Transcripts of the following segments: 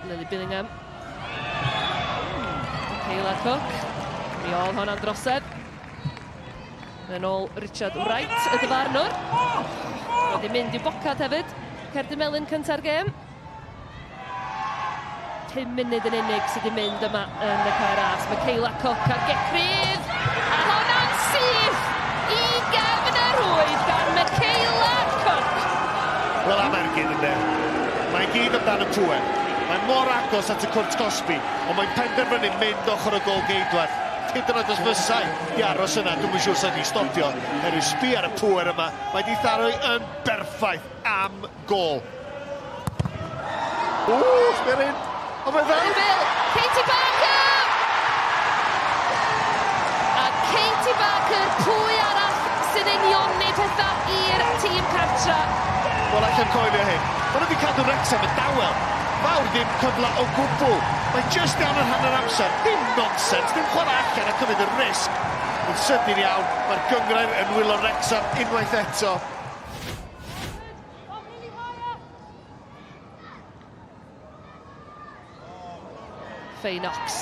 Lily Billingham. Kayla Cook. Mi ôl honna'n drosedd. Yn ôl Richard Wright, y dyfarnwr. Wedi mynd i'w bocad hefyd. Cerdyn melyn cynta'r gêm. 5 munud yn unig sydd wedi mynd yma yn y Cae Ras. Michaela Cook ar gic rydd. A honna'n syth i gefn y rhwyd gan Michaela Cook. Wel am ergyd ynde. Mae gyd amdan y pŵer. Mae mor agos at y cwrt cosbi, ond mae'n penderfynu mynd ochr y gôl geidwad. Hyd yn oed os fysai di aros yna, dwi'm yn siŵr sa di stopio. Herwydd sbi ar y pŵer yma, mae di tharo yn berffaith am gôl. Ww, sbia'r un. Ond mae fewn. Bill, Katie Barker! A Katie Barker, pwy arall sy'n unioni pethau i'r tîm cartra? Wel, allan coelio hyn. Maen nhw wedi cadw Wrexham yn dawel. Fawr ddim cyfle o gwbl. Mae jyst iawn yn hanner amser. Dim nonsens, dim chwarae allan a cymryd y risg. Yn sydyn iawn, mae'r gynghrair yn wylo Wrexham unwaith eto. Faye Knox.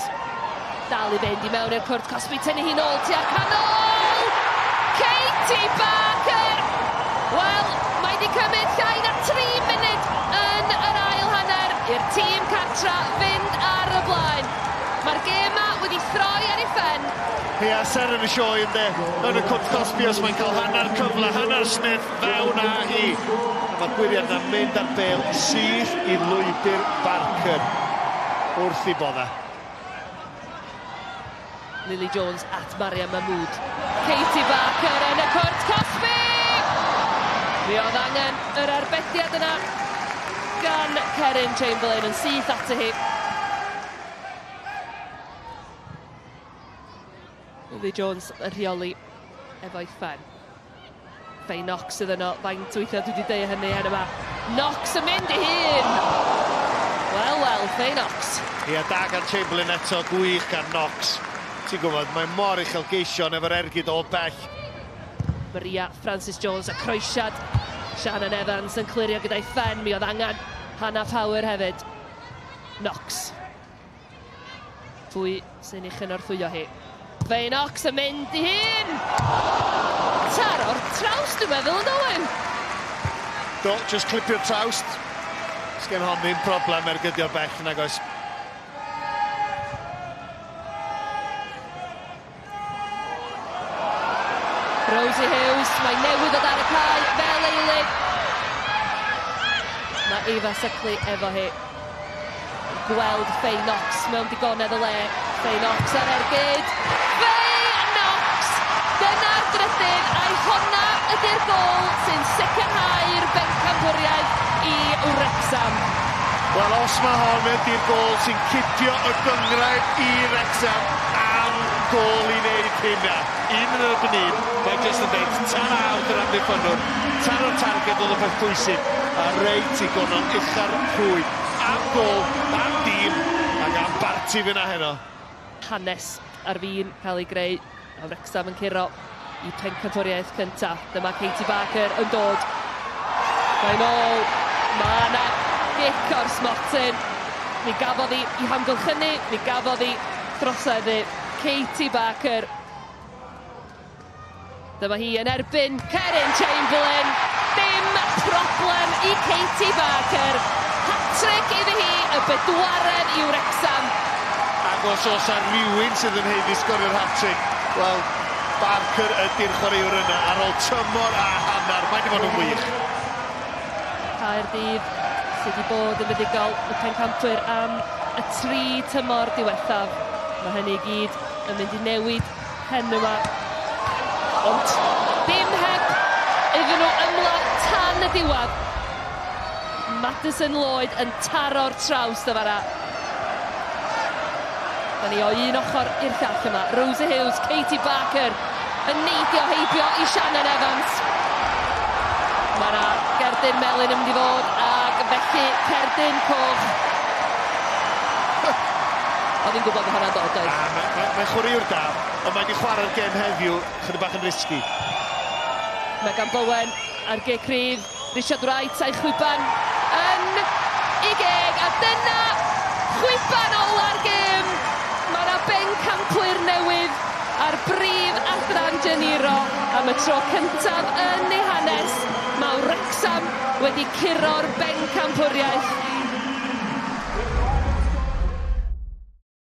Dal i fynd i mewn i'r cwrt cosbi, tynnu hi nôl tua'r canol! Katie Barker! Wel, mae wedi cymryd llai na 3 munud yn yr ail hanner i'r tîm cartra fynd ar y blaen. Mae'r gêm 'ma wedi throi ar ei phen. Ia, seren y sioe ynde, yn y cwrt cosbi os mae'n cael hanner cyfle, hanner sniff, fewn â hi. A mae'r gwyriad na'n mynd ar bêl syth i lwybr Barker wrth i bodda. Lily Jones at Mariam Mahmood. Katie Barker yn y cwrt cosbi! Mi oedd angen yr arbediad yna gan Keryn Chamberlain yn syth ati hi. Lily Jones yn rheoli efo'i phen. Faye Knox sydd yno, faint weithiau dwi wedi deud hynny heno yma. Knox yn mynd i hun! Wel, wel, Faye Knox. Ia, da gan Chamberlain eto, gwych gan Knox. Ti'n gwybod, mae mor uchelgeision efo'r ergyd o bell. Maria Francis Jones a croesiad. Shannon Evans yn clirio gyda'i phen, mi oedd angen Hannah Power hefyd. Knox. Pwy sy'n ei chynorthwyo hi? Faye Knox yn mynd i hun! Taro'r trawst dwi'n meddwl yn Owen! Do, just clipio'r trawst. Sgen hon ddim problem ergydio bell nag oes. Rosie Hughes, mae newydd ddod ar y cae fel eilydd. Mae Eva Suckley efo hi. Gweld Faye Knox mewn digonedd o le. Faye Knox ar ergyd. Faye Knox! Dyna'r drydydd, a'i honna ydy'r gôl sy'n sicrhau'r bencampwriaeth i Wrecsam. Wel, os mae hon ydy'r gôl sy'n cipio y gynghrair i Wrecsam, am gôl i wneud hynna. Un yn erbyn un, mae jyst yn deud tara wrth yr amddiffynnwr, taro'r targed oedd y peth pwysig, a reit i gonon ucha'r rhwyd. Am gôl, am dîm, ac am barti fyna heno. Hanes ar fin cael ei greu, a Wrecsam yn curo i pencampwriaeth cynta. Dyma Katie Barker yn dod. Mae'n ôl. Mae yna gic o'r smotyn. Mi gafodd hi i hamgylchynu, mi gafodd hi throseddu. Katie Barker. Dyma hi yn erbyn Keryn Chamberlain. Dim problem i Katie Barker. Hat-trick iddi hi, y bedwaredd i Wrecsam. Ac os oes 'na rywun sydd yn haeddu sgorio'r hat-trick, wel, Barker ydy'r chwaraewr yna ar ôl tymor a hanner. Mae wedi bod yn wych. Caerdydd sydd wedi bod yn fuddugol y pencampwyr am y 3 tymor diwethaf. Mae hynny i gyd yn mynd i newid heno 'ma. Ond dim heb iddyn nhw ymladd tan y diwedd. Madison Lloyd yn taro'r trawst y fan'na. Da ni o un ochr i'r llall yma. Rosie Hughes, Katie Barker yn neidio heibio i Shannon Evans. Mae yna gerdyn melyn yn mynd i fod ac felly cerdyn coch. Oedd hi'n gwybod bod hwnna'n dod, oedd? Mae'n mae, mae chwaraewr da, ond mae wedi chwarae'r gêm heddiw chydig bach yn risky. Mae gan Bowen ar gic rhydd, Richard Wright a'i chwiban yn ei geg, a dyna Chwiban ola'r gêm! Mae yna bencampwyr newydd ar brif adran Geniro am y tro cyntaf yn ei hanes. Mae Wrecsam wedi curo'r bencampwriaeth.